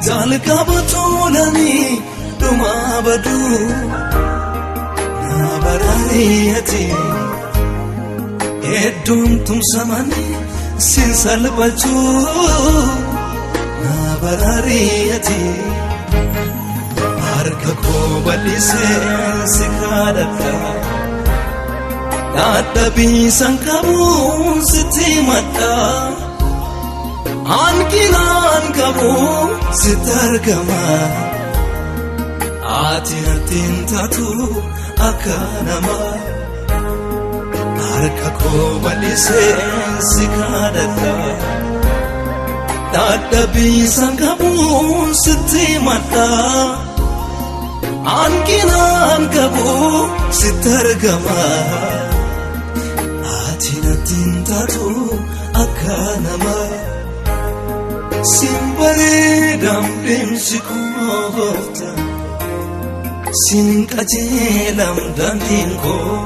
Jalqaba tolanii dhuma baduu na baraariyate hedduun tumsamanii sin salphachuu na baraariyate harka koo bal'isee si kadhadha dadhabiisan qabuun sitti madda. Hanqinaan qabu sitti argama. Ati natti hin taatu akka namaa. Harka koo bal'isee si kadhadha. Dadhabiisan qabuun sitti madda. Hanqinaan qabu sitti argama. Ati natti hin taatu akka namaa. Sin bareedam deemsi koo gooftaa. Sin qajeelam daandiin koo.